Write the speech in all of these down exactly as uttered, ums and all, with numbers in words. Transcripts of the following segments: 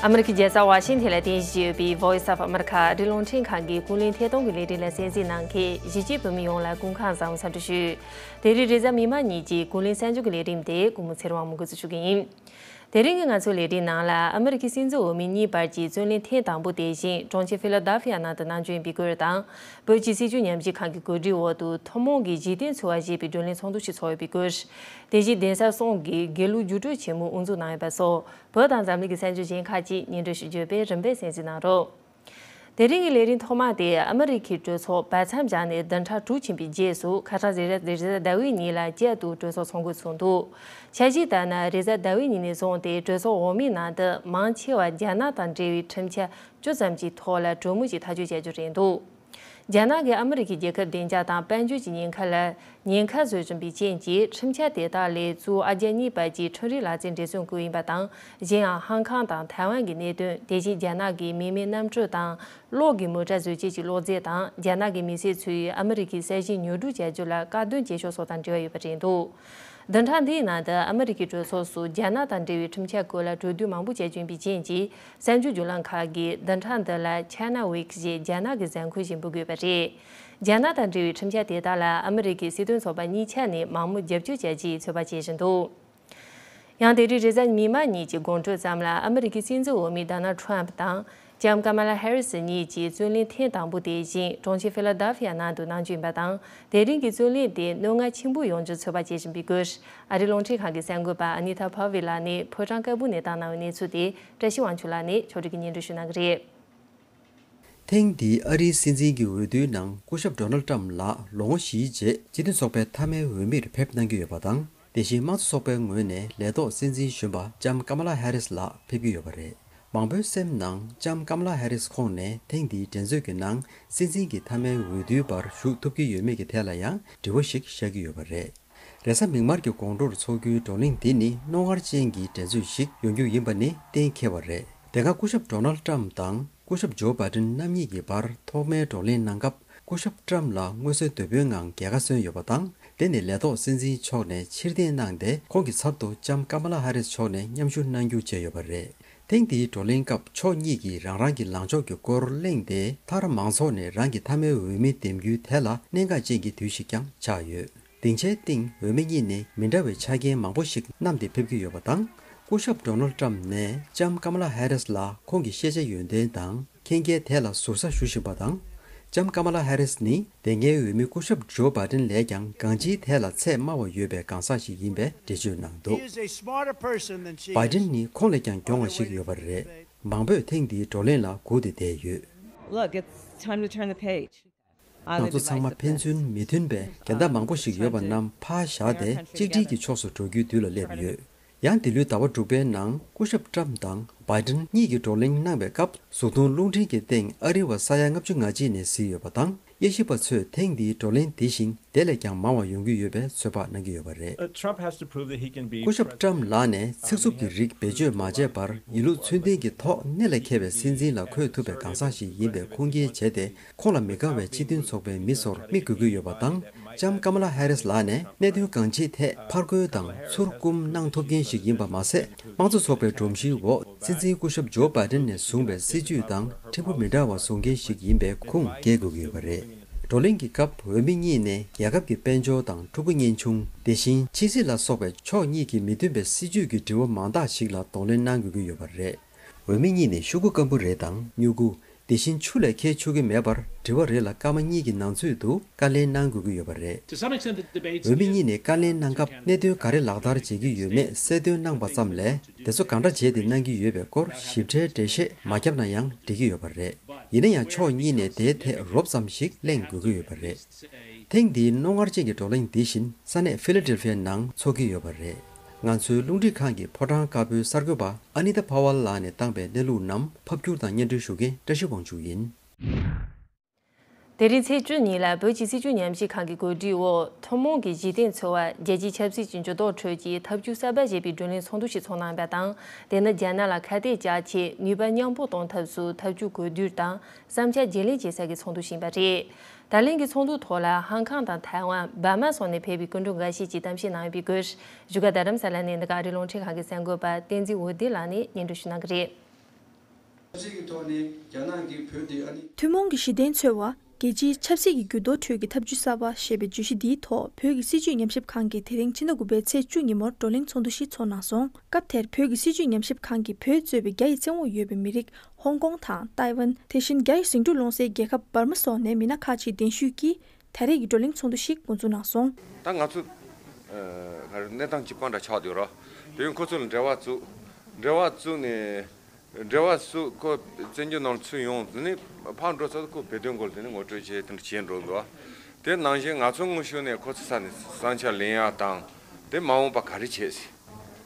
ཨ་མི་རི་ཀའི་རྒྱལ་ས་ཝ་ཤིང་ཐན་ལ་རྟེན་གཞི་ཡོད་པའི་Voice of America ཨ་རིའི་རླུང་འཕྲིན་ཁང་གི་ཀུན་གླེང་ཐད་གཏོང་གི་ལས་རིམ་ལ་གསན་གཟིགས་གནང་མཁན་གཞིས་བྱེས་བོད་མི་ཡོངས་ལ་སྐུ་ཁམས་བཟང་བའི་འཚམས་འདྲི་ཞུ། དེ་རིང་རེས་གཟའ་མིག་དམར་ཉིན་གྱི་ཀུན་གླེང་གསར་འགྱུར་གྱི་ལས་རིམ་དེ་སྐུ་ངོ་ཚེ་རིང་དབང་མོས་འགོ་འཛུགས་ཞུ་གི་ཡིན། དེ་རིང་གི་ང་ཚོའི་ལས་རིམ་ནང་ལ་ཨ་མི་རི་ཀའི་སྲིད་འཛིན་འོས་མི་གཉིས་བར་གྱི་རྩོད་གླེང་ཐེངས་དང་པོ་དེ་བཞིན་གྲོང་ཁྱེར་ཕི་ལ་ཌེལ་ཕི་ཡ་ནང་དུ་གནང་རྒྱུ་ཡིན་པའི་སྐོར་དང་། བོད་ཀྱི་སྲིད་བྱུས་ཉམས་ཞིབ་ཁང་གི་གོ་སྒྲིག་འོག་ཏུ་ཐུན་མོང་གི་གཞི་རྟེན་འཚོལ་བ་ཞེས་པའི་བགྲོ་གླེང་ཚོགས་འདུ་ཞིག་ཚོགས་ཡོད་པའི་སྐོར། དེ་བཞིན་གདན་ས་གསུམ་གྱི་དགེ་ལུགས་རྒྱུགས་སྤྲོད་ཆེན་མོ་དབུ་འཛུགས་གནང་ཡོད་པ་སོགས་བོད་དང་འཛམ་གླིང་གི་གསར་འགྱུར་གཞན་ཁག་ཅིག་སྙན་སྒྲོན་ཞུ་རྒྱུ་ཡོད་པས་རིམ་པས་གསན་གཟིགས་གནང་རོགས། དེ་རིང་གི་ལས་རིམ་ཐོག་མ་དེ་ཨ་མི་རི་ཁའི་གྲོས་ཚོགས་བར་མཚམས་བཞག་ནས་བདུན་ཕྲག་དྲུག་ཕྱིན་པའི་རྗེས་སུ་ཁ་སང་རེས་གཟའ་རེས་གཟའ་ཟླ་བའི་ཉིན་ལ་བསྐྱར་དུ་གྲོས་ཚོགས་ཚོགས་འགོ་ཚུགས་འདུག་འཆར་གཞི་ལྟར་ན་རེས་གཟའ་ཟླ་བའི་ཉིན་ནས་བཟུང་སྟེ་གྲོས་ཚོགས་འོག་མའི་ནང་དུ་མང་ཆེ་བ་རྒྱ་ནག་དང་འབྲེལ་བའི་ཁྲིམས་འཆར་བཅུ་ཙམ་གྱི་ཐོག་ལ་གྲོས་མོལ་གྱི་ཐག་གཅོད་བྱ་རྒྱུ་རེད་འདུག་རྒྱ་ནག་གིས་ཨ་མི་རི་ཀའི་རྒྱལ་ཁབ་བདེ་འཇགས་དང་དཔལ་འབྱོར་གྱི་ཉེན་ཁ་ལ་ཉེན་ཁ་བཟོ་བཞིན་པའི་རྐྱེན་གྱིས་ཁྲིམས་འཆར་དེ་དག་ལས་གཙོ་བོ་ཨ་རྒྱ་གཉིས་བར་གྱི་ཁྲིམས་རའི་ལག་རྩལ་འགྲན་སེམས་བཀོད་ཡིན་པ་དང་། གཞན་ཡང་ཧང་ཀང་དང་ཐའེ་ཝན་གྱི་གནད་དོན། དེ་བཞིན་རྒྱ་ནག་གི་མི་མེད་གནམ་གྲུ་དང་གློག་གི་མོ་ཊ་བཟོ་བྱེད་ཀྱི་གློག་རྫས་དང་། རྒྱ་ནག་གི་མི་སེར་ཚོས་ཨ་མི་རི་ཀའི་ས་ཞིང་ཉོ་སྒྲུབ་བྱ་རྒྱུ་ལ་བཀག་སྡོམ་བྱེད་ཕྱོགས་སོགས་དང་འབྲེལ་བ་ཡོད་པ་རེད་འདུག་བདུན་ཕྲག་འདིའི་ནང་དུ་ཨ་མི་རི་ཀའི་གྲོས་ཚོགས་སུ་རྒྱ་ནག་དང་འབྲེལ་བའི་ཁྲིམས་འཆར་སྐོར་ལ་གྲོས་བསྡུར་མང་པོ་བྱ་རྒྱུ་ཡིན་པའི་རྐྱེན་གྱིས། གསར་འགྱུར་བརྒྱུད་ལམ་ཁག་གིས་བདུན་ཕྲག་འདི་ལ་China Week ཞེས་རྒྱ་ནག་གི་གཟའ་འཁོར་ཞིག་འབུལ་དགོས་པ་རེད། རྒྱ་ནག་དང་འབྲེལ་བའི་ཁྲིམས་འཆར་དེ་དག་ལ་ཨ་མི་རི་ཀའི་སྲིད་དོན་ཚོགས་པ་གཉིས་ཆ་ནས་མང་མོས་རྒྱབ་སྐྱོར་བྱ་རྒྱུའི་ཚོད་དཔག་བྱེད་བཞིན་འདུག་ཡང་དེ་རིང་རེས་གཟའ་མིག་དམར་ཉིན་གྱི་དགོང་དྲོ་ཙམ་ལ་ཨ་མི་རི་ཀའི་སྲིད་འཛིན་འོས་མི་Donald Trump དང་ལྕམ་Kamala Harris གཉིས་ཀྱིས་རྩོད་གླེང་ཐེངས་དང་པོ་དེ་བཞིན་གྲོང་ཁྱེར་ཕི་ལ་ཌེལ་ཕི་ཡ་ནང་དུ་གནང་རྒྱུ་ཡིན་པ་དང་། དེ་རིང་གི་རྩོད་གླེང་དེ་སྣོད་ངར་ཆེན་པོ་ཡོང་རྒྱུའི་ཚོད་དཔག་བྱེད་བཞིན་པའི་སྐོར། ཨ་རིའི་རླུང་འཕྲིན་ཁང་གི་གསར་འགོད་པ་Anita Powell ལགས་ནས་ཕོ་བྲང་དཀར་པོ་ནས་བཏང་གནང་བའི་གནས་ཚུལ་དེ་བཀྲ་ཤིས་དབང་ཕྱུག་ལགས་ནས་ཕྱོགས་སྒྲིག་གིས་སྙན་སྒྲོན་ཞུ་གནང་གི་རེད། ཐེངས་འདིའི་ཨ་རིའི་སྲིད་འཛིན་གྱི་འོས་བསྡུའི་ནང་སྐུ་ཞབས་Donald Trump ལགས་ལོ་ངོ་བཞིའི་རྗེས་སྤྱི་མཐུན་ཚོགས་པའི་མཐའ་མའི་འོས་མིར་ཕེབས་གནང་གི་ཡོད་པ་དང་། དེ་བཞིན་དམངས་གཙོ་ཚོགས་པའི་ངོས་ནས་ལས་ཐོག་སྲིད་འཛིན་གཞོན་པ་ལྕམ་Kamala Harris ལགས་ཕེབས་ཀྱི་ཡོད་པ་རེད། མང་པོའི་སེམས་ནང་ལྕམ་Kamala Harris ཁོང་ནས་ཐེངས་འདིའི་འགྲན་རྩོད་ཀྱི་ནང་སྲིད་འཛིན་གྱི་མཐའ་མའི་འོས་བསྡུའི་བར་ཞུགས་ཐུབ་ཀྱི་ཡོད་མེད་ཀྱི་ཐད་ལ་ཡང་དྲི་བ་ཞིག་བཞག་གི་ཡོད་པ་རེད། རེས་གཟའ་མིག་དམར་གྱི་དགོང་དྲོར་འཚོགས་རྒྱུའི་བགྲོ་གླེང་འདི་ནི་རྣོ་ངར་ཅན་གྱི་འགྲན་རྩོད་ཞིག་ཡོང་རྒྱུ་ཡིན་པ་ནི་གཏན་འཁེལ་བ་རེད། དེ་སྔ་སྐུ་ཞབས་Donald Trump དང་སྐུ་ཞབས་Joe Biden རྣམ་གཉིས་ཀྱི་བར་ཐོག་མའི་བགྲོ་གླེང་གནང་སྐབས་སྐུ་ཞབས་Trump ལ་མངོན་གསལ་དོད་པོའི་ངང་རྒྱལ་ཁ་སོན་ཡོད་པ་དང་། དེ་ནི་ལས་ཐོག་སྲིད་འཛིན་མཆོག་ནས་ཕྱིར་འཐེན་གནང་སྟེ་ཁོང་གི་ཚབ་ཏུ་ལྕམ་Kamala Harris མཆོག་ནས་མཉམ་ཞུགས་གནང་རྒྱུ་བྱས་ཡོད་པ་རེད། ཐེངས་འདིའི་བགྲོ་གླེང་སྐབས་ཕྱོགས་གཉིས་ཀྱིས་རང་རང་གི་ལངས་ཕྱོགས་ཀྱི་སྐོར་གླེང་སྟེ། མཐར་མང་ཚོགས་ནས་རང་གི་མཐའ་མའི་འོས་མི་འདེམས་རྒྱུའི་ཐད་ལ་གནད་འགག་ཅན་གྱི་དུས་ཤིག་ཀྱང་ཆགས་ཡོད། སྡིངས་ཆའི་སྟེང་འོས་མི་གཉིས་ནས་མི་འདྲ་བའི་ཆ་རྐྱེན་མང་པོ་ཞིག་བསྣམས་ཏེ་ཕེབས་ཀྱི་ཡོད་པ་དང་། སྐུ་ཞབས་Donald Trump ནས་ལྕམ་Kamala Harris ལ་ཁོང་གི་ཤེས་བྱ་ཡོན་ཏན་དང་མཁྱེན་རྒྱའི་ཐད་ལ་ཟུར་ཟ་ཞུ་བཞིན་པ་དང་། ལྕམ་Kamala Harris ནི་དེ་སྔའི་འོས་མི་སྐུ་ཞབས་Joe Biden ལས་ཀྱང་གང་ཅིའི་ཐད་ལ་ཚད་དམའ་བ་ཡོད་པའི་གང་ཟག་ཞིག་ཡིན་པའི་འགྲེལ་བརྗོད་གནང་འདུག Biden ནི་ཁོང་ལས་ཀྱང་མགྱོགས་པ་ཞིག་ཡོད་པ་རེད། མང་པོས་ཐེངས་འདིའི་བགྲོ་གླེང་ལ་སྒུག་སྟེ་བསྡད་ཡོད། Look, it's time to turn the page. ང་ཚོ་ཚང་མ་ཕན་ཚུན་མི་མཐུན་པའི་འགལ་ཟླ་མང་པོ་ཞིག་ཡོད་པ་རྣམས་ཕར་བཞག་སྟེ་གཅིག་སྒྲིལ་གྱི་ཕྱོགས་སུ་འགྲོ་རྒྱུའི་དུས་ལ་སླེབས་ཡོད། ཡང་འདི་ལོའི་ཟླ་བ་དྲུག་པའི་ནང་སྐུ་ཞབས་Trump དང་Biden གཉིས་ཀྱིས་བགྲོ་གླེང་གནང་བའི་སྐབས། གཟུགས་མཐོང་རླུང་འཕྲིན་གྱི་སྟེང་ཨ་རི་བ་ས་ཡ་ལྔ་བཅུ་ང་གཅིག་ནས་གཟིགས་ཡོད་པ་དང་། དབྱེ་ཞིབ་པ་ཚོས་ཐེངས་འདིའི་བགྲོ་གླེང་འདི་བཞིན་དེ་ལས་ཀྱང་མང་བ་ཡོང་གི་ཡོད་པའི་ཚོད་དཔག་གནང་གི་ཡོད་པ་རེད། Uh, Trump has to prove that he can be སྐུ་ཞབས་Trump ལགས་ནས་ཚིག་རྩུབ་ཀྱི་རིགས་བེད་སྤྱོད་མ་བྱས་པར་ཡིན་ལུགས་ཚུལ་ལྡན་གྱི་ཐོག་གནད་ལ་འཁེལ་བའི་སྲིད་འཛིན་ལ་འཁོད་ཐུབ་པའི་གང་ཟག་ཞིག་ཡིན་པའི་ཁུངས་སྐྱེལ་བྱས་ཏེ། ཁོང་ལ་མི་དགའ་བའི་སྤྱི་མཐུན་ཚོགས་པའི་མི་ཚོར་མིག་དགོད་ཀྱི་ཡོད་པ་དང་། ལྕམ་Kamala Harris ལགས་ནས་གནད་དོན་གང་ཅིའི་ཐད་ཕར་རྒོལ་དང་ཚུར་བསྐུམ་གནང་ཐུབ་མཁན་ཞིག་ཡིན་པ་མ་ཟད། དམངས་གཙོ་ཚོགས་པའི་སྒྲོམ་གཞིའི་འོག་སྲིད་འཛིན་སྐུ་ཞབས་Joe Biden ནས་བཟུང་བའི་སྲིད་བྱུས་དང་ཕྲན་བུ་མི་འདྲ་བ་བཟུང་མཁན་ཞིག་ཡིན་པའི་ཁུངས་སྐྱེལ་དགོས་ཀྱི་ཡོད་པ་རེད། བགྲོ་གླེང་གི་སྐབས་འོས་མི་གཉིས་ནས་རྒྱལ་ཁབ་ཀྱི་དཔལ་འབྱོར་དང་ཕྲུ་གུ་གཉེན་ཆུང་། དེ་བཞིན་ཕྱི་སྲིད་ལ་སོགས་པའི་ཕྱོགས་གཉིས་ཀྱི་མི་མཐུན་པའི་སྲིད་བྱུས་ཀྱི་དྲི་བ་མང་དག་ཞིག་ལ་གདོང་ལེན་གནང་དགོས་ཀྱི་ཡོད་པ་རེད། འོས་མི་གཉིས་ནས་ཤོག་གུ་སྐམ་པོ་རེ་དང་སྨྱུ་གུ། དེ་བཞིན་ཆུ་ལས་འཁྱེར་ཆོག་གི་མེད་པར་དྲི་བ་རེ་ལ་སྐར་མ་གཉིས་ཀྱི་ནང་ཚུད་དུ་བཀའ་ལན་གནང་དགོས་ཀྱི་ཡོད་པ་རེད། To some extent, the debates འོས་མི་གཉིས་ནས་བཀའ་ལན་གནང་སྐབས་གནད་དོན་ག་རེ་ལག་བསྟར་བྱེད་ཀྱི་ཡོད་མེད་གསལ་སྟོན་གནང་པ་ཙམ་ལས། དེ་ཚོ་གང་འདྲ་བྱས་ཏེ་གནང་གི་ཡོད་པའི་སྐོར་ཞིབ་ཕྲའི་འགྲེལ་བཤད་མ་བརྒྱབ་ན་ཡང་འགྲིག་གི་ཡོད་པ་རེད། ཡིན་ན་ཡང་ཕྱོགས་གཉིས་ནས་དེའི་ཐད་རོབ་ཙམ་ཞིག་གླེང་དགོས་ཀྱི་ཡོད་པ་རེད། ཐེངས་འདིའི་རྣོ་ངར་ཅན་གྱི་བགྲོ་གླེང་འདི་བཞིན་ས་གནས་ཕི་ལ་ཌེལ་ཕི་ཡའི་ནང་འཚོགས་ཀྱི་ཡོད་པ་རེད། ང་ཚོའི་རླུང་འཕྲིན་ཁང་གི་ཕོ་བྲང་དཀར་པོའི་གསར་འགོད་པ་ཨ་ནི་ཏཱ་ཕ་ཝལ་ལགས་ནས་བཏང་པའི་གནས་ལུགས་རྣམས་ཕབ་བསྒྱུར་དང་སྙན་སྒྲོན་ཞུ་མཁན་བཀྲ་ཤིས་དབང་ཕྱུག་ཡིན། དེ་རིང་ཚེས་བཅུ་ཉིན་ལ་བོད་ཀྱི་སྲིད་བྱུས་ཉམས་ཞིབ་ཁང་གི་གོ་སྒྲིག་འོག་ཐུན་མོང་གི་གཞི་རྟེན་འཚོལ་བ་རྒྱལ་སྤྱིའི་ཆབ་སྲིད་ཀྱི་འགྱུར་ལྡོག་ཁྲོད་ཀྱི་ཐབས་ཇུས་གསར་པ་ཞེས་པའི་བགྲོ་གླེང་ཚོགས་འདུ་ཞིག་ཚོགས་གནང་བ་དང་། དེ་ནི་རྒྱ་ནག་ལ་ཁ་གཏད་བཅག་ཆེད་ནུས་པ་མཉམ་སྤུངས་གཏོང་ཐབས་སུ་ཐབས་ཇུས་གོ་བསྡུར་དང་བསམ་འཆར་བརྗེ་ལེན་བྱེད་ས་ཀྱི་ཚོགས་འདུ་ཞིག་ཡིན་པ་རེད། ད་ལན་གྱི་ཚོགས་འདུའི་ཐོག་ལ་ཧང་ཀང་དང་ཐའེ་ཝན། འབར་མ་སོགས་ནས་ཕེབས་པའི་སྐུ་མགྲོན་འགའ་ཤས་ཀྱིས་གཏམ་བཤད་གནང་ཡོད་པའི་སྐོར། བཞུགས་སྒར་རྡ་རམ་ས་ལ་ནས་འདི་ག་ཨ་རིའི་རླུང་འཕྲིན་ཁང་གི་གསར་འགོད་པ་བསྟན་འཛིན་འོད་ལྡན་ལགས་ནས་སྙན་སྒྲོན་ཞུ་གནང་གི་རེད། ཆབ་སྲིད་ཀྱི་ཐོག་ནས་རྒྱ་ནག་གིས་བོད་དེ་ཨ་ནི། ཐུན་མོང་གི་གཞི་རྟེན་འཚོལ་བ། རྒྱལ་སྤྱིའི་ཆབ་སྲིད་ཀྱི་འགྱུར་ལྡོག་ཁྲོད་ཀྱི་ཐབས་ཇུས་གསར་པ་ཞེས་པའི་བརྗོད་གཞི་འདིའི་ཐོག་བོད་ཀྱི་སྲིད་བྱུས་ཉམས་ཞིབ་ཁང་གིས་དེ་རིང་ཕྱི་ཟླ་དགུ་པའི་ཚེས་བཅུ་ཉིན་མོར་བགྲོ་གླེང་ཚོགས་འདུ་ཞིག་ཚོགས་གནང་སོང་། སྐབས་དེར་བོད་ཀྱི་སྲིད་བྱུས་ཉམས་ཞིབ་ཁང་གིས་བོད་གཙོས་པའི་རྒྱ་ཡི་བཙན་འོག་ཡོད་པའི་མི་རིགས་ཧོང་ཀོང་དང་ཏའེ་ཝན། དེ་བཞིན་རྒྱ་ཡི་ཟིང་འཁྲུག་སློང་སའི་རྒྱལ་ཁབ་འབར་མ་སོགས་ནས་མི་སྣ་ཁག་ཅིག་གདན་ཞུས་ཀྱིས་ད་རེས་ཀྱི་བགྲོ་གླེང་ཚོགས་འདུ་ཞིག་འགོ་འཛུགས་གནང་སོང་། ད་ང་ཚོ་ཨ་ག་རེ་གནས་སྟངས་གཅིག་པ་འདྲ་ཆགས་བསྡད་ཡོད་ར། དེ་ཡང་ཁོ་ཚོ་ལ་འབྲེལ་བ་བཙུགས། འབྲེལ་བ་བཙུགས་ནས། འབྲེལ་བ་སུ་ཁོ་བཙན་བྱོལ་ནང་ཚུད་ཡོང་དེ་ནས་ཕར་འགྲོ་ཚར་ཁོ་བོད་དོན་སྐོར་དེ་ནས་ངོ་སྤྲོད་བྱས་དེ་འདྲ་བྱས་འགྲོ་འདུག་དེ་ནང་བཞིན་ང་ཚོ་དངོས་ཤུགས་ནས་ཁོ་ཚོ་ས་ནས་ས་ཆ་ལེན་ཡག་དང་དེ་མ་འོངས་པ་ག་རེ་བྱེད་སྲིད།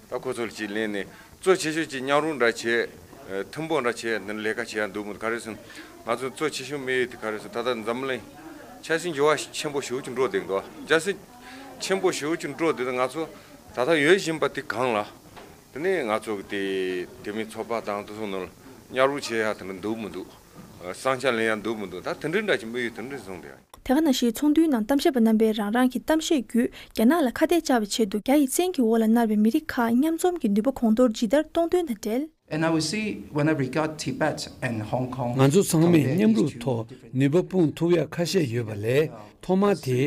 ད་ཁོ་ཚོ་ལ་ཅིག་ལེན་ནས་གཙོ་ཆེ་ཤོས་ཅིག་མཉམ་རུབ་འདྲ་བྱས། ཐུན་མོང་འདྲ་བྱས་འདི་ལས་ཀ་བྱེད་ཡག་འདུག་མི་འདུག་ག་རེ་ཟེར་ན་ང་ཚོ་གཙོ་ཆེ་ཤོས་དམིགས་ཡུལ་དེ་ག་རེ་ཟེར་ན་ད་ལྟ་འཛམ་གླིང་ཆབ་སྲིད་འགྱུར་བ་ཆེན་པོ་ཞེ་པོ་ཅིག་འགྲོ་བསྡད་འདུག་ཆབ་སྲིད་ཆེན་པོ་ཞེ་པོ་ཅིག་འགྲོ་བསྡད་དུས་ང་ཚོ་ད་ལྟ་ཡོད་བཞིན་པ་དེ་གང་ལ། དེ་ནས་ང་ཚོ་གི་དེ་དེ་མིན་ཚོགས་པ་དང་དེ་ཚོ་ནང་མཉམ་རུབ་བྱེད་ཡག་དེ་འདྲ་འདུག་མི་འདུག་ས་ཆ་ལེན་ཡག་འདུག་མི་འདུག་ད་དེ་འདྲའི་འདྲ་ཅིག་དམིགས་ཡུལ་དེ་འདྲ་བཟུང་བསྡད་ཡོད། དེ་ག་ནང་བཞིན་ཚོགས་འདུའི་ནང་གཏམ་བཤད་པ་རྣམ་པས་རང་རང་གི་གཏམ་བཤད་བརྒྱུད་རྒྱ་ནག་ལ་ཁ་གཏད་བཅག་པའི་ཆེད་དུ་རྒྱ་ཡི་བཙན་གྱི་འོག་ལ་མནར་བའི་མི་རིགས་ཁག་མཉམ་འཛོམས་ཀྱི་ནུས་པ་གོང་མཐོར་ཇི་ལྟར་གཏོང་དོན་དང་འབྲེལ། And I would say, whenever you got Tibet and Hong Kong ང་ཚོ་ཚང་མས་མཉམ་རུབ་ཐོག་ནུས་པ་སྤུངས་ཐུབ་ཡག་ཁ་ཤས་ཡོད་པ་ལས་ཐོག་མར་དེ་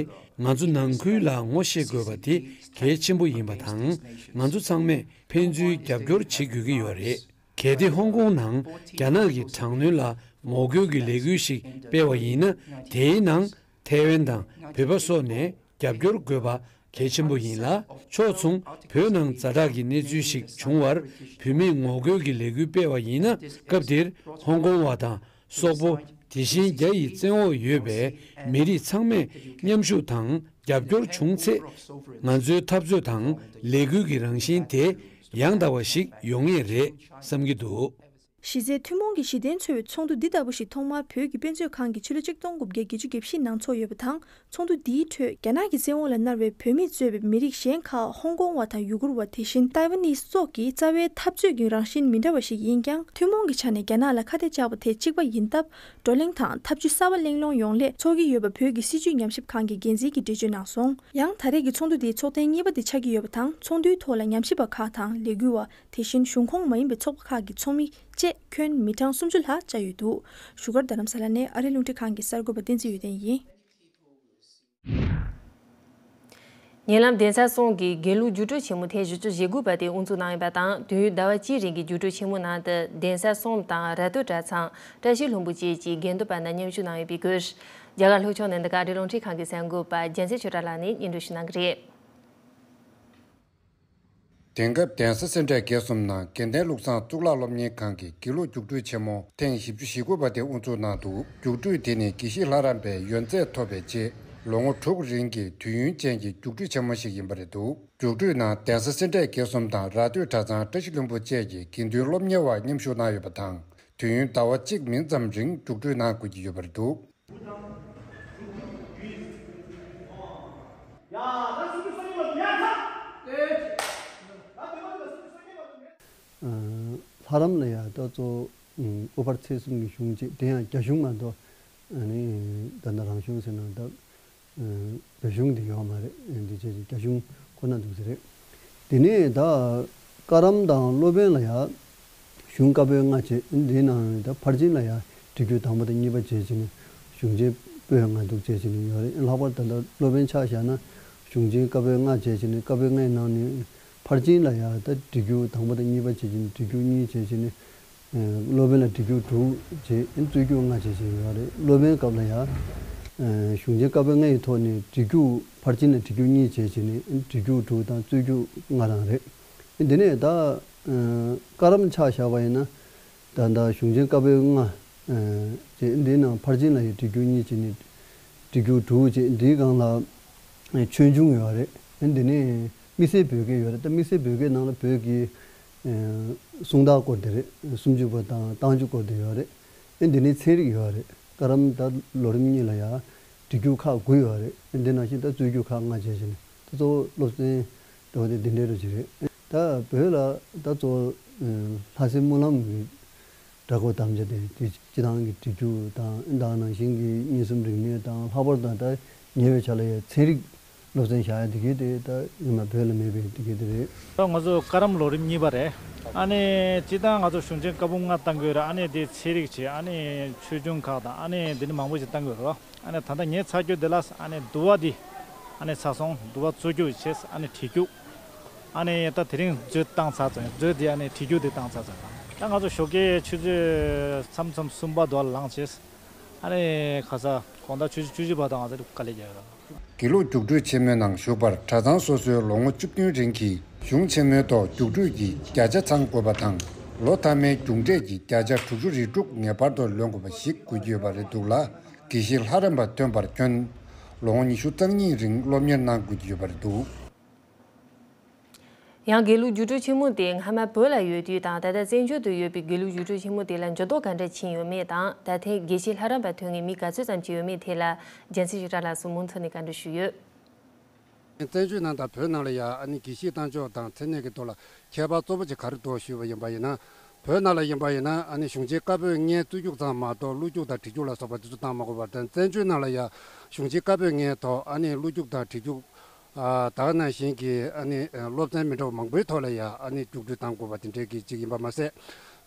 ང་ཚོ་ནང་ཁུལ་ལ་ངོ་ཤེས་དགོས་པ་དེ་གལ་ཆེན་པོ་ཡིན་པ་དང་ང་ཚོ་ཚང་མས་ཕན་ཚུན་རྒྱབ་སྐྱོར་བྱེད་དགོས་ཀྱི་ཡོད་རེད། གལ་ཏེ་ཧོང་ཀོང་ནང་རྒྱ་ནག་གི་དྲག་གནོན་ལ་ངོ་རྒོལ་གྱི་ལས་འགུལ་ཞིག་སྤེལ་བ་ཡིན་ན་དེའི་ནང་ཐའེ་ཝན་དང་བོད་པ་སོགས་ནས་རྒྱབ་སྐྱོར་དགོས་པ་གལ་ཆེན་པོ་ཡིན་ལ། ཕྱོགས་མཚུངས་བོད་ནང་ཛ་དྲག་གི་གནས་ཚུལ་ཞིག་བྱུང་བར་བོད་མིས་ངོ་རྒོལ་གྱི་ལས་འགུལ་སྤེལ་བ་ཡིན་ན་སྐབས་དེར་ཧོང་ཀོང་བ་དང་སོག་པོ་དེ་བཞིན་རྒྱ་ཡི་བཙན་འོག་ཡོད་པའི་མི་རིགས་ཚང་མས་མཉམ་ཞུགས་དང་རྒྱབ་སྐྱོར་བྱུང་ཚེ་ང་ཚོའི་འཐབ་རྩོད་དང་ལས་འགུལ་གྱི་རང་བཞིན་དེ་ཡང་དག་པ་ཞིག་ཡོང་ངེས་རེད་བསམ་གྱི་འདུག་གཞི་རྩའི་ཐུན་མོང་གི་གཞི་རྟེན་འཚོལ་བའི་ཚོགས་འདུ་འདི་ལྟ་བུ་ཞིག་ཐོག་མར་བོད་ཀྱི་དཔེ་མཛོད་ཁང་གིས་ཕྱི་ལོ་ཆིག་སྟོང་དགུ་བརྒྱ་བརྒྱད་ཅུ་གྱ་བཞི་ནང་ཚོགས་ཡོད་པ་དང་། ཚོགས་འདུ་འདིའི་ཁྲོད་རྒྱ་ནག་གི་བཙན་འོག་ལ་མནར་བའི་བོད་མི་གཙོས་པའི་མི་རིགས་གཞན་ཁག་ཧོང་ཀོང་བ་དང་ཡུ་གུར་བ། དེ་བཞིན་ཏའེ་ཝན་ནི་སོགས་ཀྱི་རྩ་བའི་འཐབ་རྩོད་ཀྱི་རང་བཞིན་མི་འདྲ་བ་ཞིག་ཡིན་ཀྱང་། ཐུན་མོང་གི་ཆ་ནས་རྒྱ་ནག་ལ་ཁ་གཏད་བཅག་པ་དེ་གཅིག་པ་ཡིན་སྟབས། བགྲོ་གླེང་དང་འཐབ་ཇུས་གསར་པ་གླེང་སློང་ཡོང་སླད་ཚོགས་ཀྱི་ཡོད་པ་བོད་ཀྱི་སྲིད་བྱུས་ཉམས་ཞིབ་ཁང་གི་འགན་འཛིན་གྱིས་འགྲེལ་བརྗོད་གནང་སོང་། ཡང་ད་རེས་ཀྱི་ཚོགས་འདུ་དེའི་ཚོགས་ཐེངས་གཉིས་པ་དེ་ཆགས་ཀྱི་ཡོད་པ་དང་། ཚོགས་འདུའི་ཐོག་ལ་ཉམས་ཞིབ་པ་ཁག་དང་ལས་འགུལ་བ། དེ་བཞིན་གཞུང་ཁོངས་མ་ཡིན་པའི་ཚོགས་པ་ཁག་གི་ཚོགས་མི་བཅས་ཁྱོན་མི་གྲངས་སུམ་ཅུ་ལྷག་བཅར་ཡོད་འདུག་བཞུགས་སྒར་རྡ་རམ་ས་ལ་ནས་ཨ་རིའི་རླུང་འཕྲིན་ཁང་གི་གསར་འགོད་པ་བསྟན་འཛིན་ཡོན་ཏན་ཡིན། ཉེ་ལམ་གདན་ས་གསུམ་གྱི་དགེ་ལུགས་རྒྱུགས་སྤྲོད་ཆེན་མོ་ཐེངས་བཞི་བཅུ་ཞེ་དགུ་པ་དེ་དབུ་འཛུགས་གནང་ཡོད་པ་དང་། དུས་ཡུན་ཟླ་བ་གཅིག་རིང་གི་རྒྱུགས་སྤྲོད་ཆེན་མོ་ནང་དུ་གདན་ས་གསུམ་དང་ར་སྟོད་གྲྭ་ཚང་། བཀྲ་ཤིས་ལྷུན་པོ་བཅས་ཀྱི་དགེ་འདུན་པ་རྣམས་མཉམ་ཞུགས་གནང་ཡོད་པའི་སྐོར། རྒྱ་གར་ལྷོ་ཕྱོགས་ནས་འདི་ག་ཨ་རིའི་རླུང་འཕྲིན་ཁང་གི་གསར་འགོད་པ་རྒྱལ་མཚན་ཆོས་གྲགས་ལགས་ནས་སྙན་སྒྲོན་ཞུ་གནང་གི་རེད། དེང་སྐབས་གདན་ས་སེ་འབྲས་དགེ་གསུམ་ནང་དགེ་ལྡན་ལུགས་བཟང་གཙུག་ལག་སློབ་གཉེར་ཁང་གི་དགེ་ལུགས་རྒྱུགས་སྤྲོད་ཆེན་མོ་ཐེངས་བཞི་བཅུ་ཞེ་དགུ་པ་དེ་དབུ་འཛུགས་གནང་འདུག་རྒྱུགས་སྤྲོད་དེ་ནི་དགེ་བཤེས་ལྷ་རམས་པའི་ཡོན་ཚད་ཐོབ་པའི་རྗེས་ལོ་ངོ་དྲུག་རིང་གི་དུས་ཡུན་ཅན་གྱི་རྒྱུགས་སྤྲོད་ཆེན་མོ་ཞིག་ཡིན་པ་རེད་འདུག་རྒྱུགས་སྤྲོད་ནང་གདན་ས་སེ་འབྲས་དགེ་གསུམ་དང་ར་སྟོད་གྲྭ་ཚང་བཀྲ་ཤིས་ལྷུན་པོ་བཅས་ཀྱི་དགེ་འདུན་སློབ་གཉེར་བ་མཉམ་ཞུགས་གནང་ཡོད་པ་དང་། དུས་ཡུན་ཟླ་བ་གཅིག་མིན་ཙམ་རིང་རྒྱུགས་སྤྲོད་གནང་དགོས་ཀྱི་ཡོད་པ་རེད་འདུག་ལྷ་རམས་ལ་ཡ་ད་གཙོ་བོ་དབུ་ཕར་ཚེས་གསུམ་གྱི་གཞུང་བཅས་དེ་ཡང་རྒྱ་གཞུང་མ་གཏོགས་ཨ་ནི་ད་ལྟ་རང་གཞུང་ཟེར་ན་ད་བོད་གཞུང་འདི་ཡོད་མ་རེད། འདི་བྱས་ཀྱི་རྒྱ་གཞུང་ཁོ་ན་འདུག་ཟེར་རེད། དེ་ནས་ད་བཀའ་རམས་དང་སློབ་དཔོན་ལ་ཡ་གཞུང་བཀའ་པོད་ལྔ་བྱས། འདི་ནང་ད་ཕར་ཕྱིན་ལ་ཡ་སྒྲིག་རྒྱུགས་དང་པོ་དང་གཉིས་པ་བྱས་བྱས་ནས་གཞུང་ཆེན་པོད་ལྔ་འདུག་བྱས་བྱས་ནས་ཡོད་རེད། ལྷག་པར་ད་ལྟ་སློབ་དཔོན་ཆ་བཞག་ན་གཞུང་ཆེན་བཀའ་པོད་ལྔ་བྱས་བྱས་ནས་བཀའ་པོད་ལྔའི་ནང་ནས་ཕར་ཕྱིན་ལ་ཡ་ད་སྒྲིག་རྒྱུགས་དང་པོ་དང་གཉིས་པ་བྱས་བྱས་ནས་སྒྲིག་རྒྱུགས་གཉིས་བྱས་བྱས་ནས། སློབ་དཔོན་ལ་སྒྲིག་རྒྱུགས་དྲུག་བྱས་རྩོད་རྒྱུགས་ལྔ་བྱས་བྱས་ཡོད་རེད། སློབ་དཔོན་སྐབས་ལ་ཡང་གཞུང་ཆེན་བཀའ་པོད་ལྔ་ཡི་ཐོག་ནས་སྒྲིག་རྒྱུགས་ཕར་ཕྱིན་ལ་སྒྲིག་རྒྱུགས་གཉིས་བྱས་བྱས་ནས་སྒྲིག་རྒྱུགས་དྲུག་དང་རྩོད་རྒྱུགས་ལྔ་རང་རེད། འདི་ནས་ད་བཀའ་རམས་ཆ་བཞག་པ་ཡིན་ན་ད་ལྟ་གཞུང་ཆེན་བཀའ་པོད་ལྔ་བྱས་འདི་ནང་ཕར་ཕྱིན་ལ་ཡང་སྒྲིག་རྒྱུགས་གཉིས་བྱས་ནས་སྒྲིག་རྒྱུགས་དྲུག་བྱས་འདིའི་སྒང་ལ་ཆོས་འབྱུང་ཡོད་རེད། འདི་ནས་དམིགས་བསལ་བོད་སྐད་ཡོད་རེད། ད་དམིགས་བསལ་བོད་སྐད་ནང་ལ་བོད་ཀྱི་ཨ་གསུང་རྟགས་སྐོར་དེ་རེད། སུམ་ཅུ་པ་དང་རྟགས་འཇུག་སྐོར་དེ་ཡོད་རེད། ཨེ་འདི་ནས་ཚན་རིག་ཡོད་རེད། བཀའ་རམས་ད་ལོ་རིམ་གཉིས་ལ་ཡ་སྒྲིག་རྒྱུགས་ཁག་དགུ་ཡོད་རེད། ཨེ་འདི་ནང་བཞིན་ད་རྩོད་རྒྱུགས་ཁག་ལྔ་བྱས་བྱས་ནས་ད་གཙོ་བོ་སློབ་ཚན་འདྲ་བོ་དེ་འདི་འདྲའི་རོ་ཅིག་རེད། ད་བོད་ལ་ད་གཙོ་བོ་ལྷ་སའི་སྨོན་ལམ་གྱི་སྒྲ་སྐོར་དམ་བཅའ་དེ་དེ་སྤྱི་བཏང་གི་སྒྲིག་རྒྱུགས་དང་ཨེ་ད་ནང་བཞིན་གྱི་མངོན་སུམ་རིག་གནས་དང་ལྷག་པར་དུ་ད་ཉེ་བའི་ཆར་ལ་ཡ་ཚན་རིག་སློབ་ཚན་བཞག་ཡ་དེ་གའི་དེ་ད་སྔོན་མ་བོད་ལ་མེད་པའི་དེ་གའི་དེ་རེད། ད་ང་ཚོ་བཀའ་རམས་ལོ་རིམ་གཉིས་པ་རེད། ཨ་ནི་སྤྱིར་བཏང་ང་ཚོ་གཞུང་ཆེན་བཀའ་འབུམ་ལྔ་བཏང་གི་ཡོད་རེད། ཨ་ནི་དེ་ཚན་རིག་བྱས། ཨ་ནི་ཆོས་འབྱུང་ཁག་དང་ཨ་ནི་དེ་ནི་མང་པོ་ཞིག་བཏང་གི་ཡོད་རེད། ཨ་ནི་ད་ལྟ་ངས་ཚར་རྒྱུ་དེ་ལ་ཨ་ནི་དུ་བ་འདི་ཨ་ནི་ཚར་སོང་། དུ་བ་བཙོ་རྒྱུ་བྱས། ཨ་ནི་བྲིས་རྒྱུ། ཨ་ནི་ད་དེ་རིང་མཛོད་བཏང་ཚར་ཚར། མཛོད་འདི་ཨ་ནི་བྲིས་རྒྱུ་དེ་བཏང་ཚར་ཚར། ད་ང་ཚོ་ཞོགས་ཀའི་ཆུ་ཚོད་མཚམས་མཚམས་གསུམ་པ་དུ་བ་ལ་ལངས་བྱས། ཨ་ནི་ཁ་ས་དགོང་དག་ཆུ་ཚོད་བཅུ་གཅིག་བར་དུ་ང་ཚོ་དཀའ་ལས་རྒྱག་ཡོད། དགེ་ལུགས་རྒྱུགས་སྤྲོད་ཆེན་མོའི་ནང་ཞུགས་པར་གྲྭ་ཚང་སོ་སོའི་ལོ་ངོ་བཅུ་བདུན་རིང་གི་གཞུང་ཆེན་མོའི་ཐོག་རྒྱུགས་སྤྲོད་ཀྱི་བརྒྱ་ཆ་ཚང་དགོས་པ་དང་། ལོ་མཐའ་མའི་རྒྱུགས་འབྲས་ཀྱི་བརྒྱ་ཆ་དྲུག་ཅུ་རེ་དྲུག་ངེས་པར་དུ་ལོན་དགོས་པ་ཞིག་དགོས་ཀྱི་ཡོད་པ་རེད་འདུག་ལ། དགེ་བཤེས་ལྷ་རམས་པ་ཐོན་པར་བསྐྱོན། ལོ་ངོ་ཉི་ཤུ་རྩ་གཉིས་རིང་སློབ་གཉེར་གནང་དགོས་ཀྱི་ཡོད་པ་རེད་འདུག། ཡང་དགེ་ལུགས་རྒྱུགས་སྤྲོད་ཆེན་མོ་དེ་སྔ་མ་བོད་ལ་ཡོད་དུས་དང་ད་ལྟ་བཙན་བྱོལ་དུ་ཡོད་པའི་དགེ་ལུགས་རྒྱུགས་སྤྲོད་ཆེན་མོ་དེ་ལ་འགྱུར་ལྡོག་ག་འདྲ་ཕྱིན་ཡོད་མེད་དང་། ད་ཐེངས་དགེ་བཤེས་ལྷ་རམས་པ་ཐོན་མཁན་མི་ག་ཚོད་ཙམ་ཅིག་ཡོད་མེད་ཐད་ལ་རྒྱལ་མཚན་ཞིག་ར་ལགས་སུ་མུ་མཐུད་ནས་བཀའ་འདྲི་ཞུས་ཡོད། བཙན་བྱོལ་ནང་དང་བོད་ནང་ལ་ཡང་ཨ་ནི་དགེ་བཤེས་གཏམ་ཕྱོགས་དང་མཚན་གནས་ཀྱི་ཐོག་ལ་ཁྱད་པར་གཙོ་བོ་ཅིག་ག་རེ་འདུག་ཞུས་པ་ཡིན་པ་ཡིན་ན། བོད་ནང་ལ་ཡིན་པ་ཡིན་ན་ཨ་ནི་གཞུང་ཆེན་བཀའ་པོད་ལྔའི་རྩོད་རྒྱུགས་ཙམ་མ་གཏོགས་བློ་རྒྱུགས་དང་བྲིས་རྒྱུགས་ལ་སོགས་པ་དེ་ཚོ་བཏང་མ་དགོས་པར་དང་། བཙན་བྱོལ་ནང་ལ་ཡང་གཞུང་ཆེན་བཀའ་པོད་ལྔའི་ཐོག་ཨ་ནི་བློ་རྒྱུགས་དང་བྲིས་རྒྱུགས། ཨ་ད་ག་ནང་བཞིན་གྱི་ཨ་ནི་སློབ་ཚན་མི་འདྲ་བ་མང་པོའི་ཐོག་ལ་ཡང་ཨ་ནི་རྒྱུགས་སྤྲོད་བཏང་དགོས་པ་དེ་འདྲའི་གི་ཅིག་ཡིན་པ་མ་ཟད།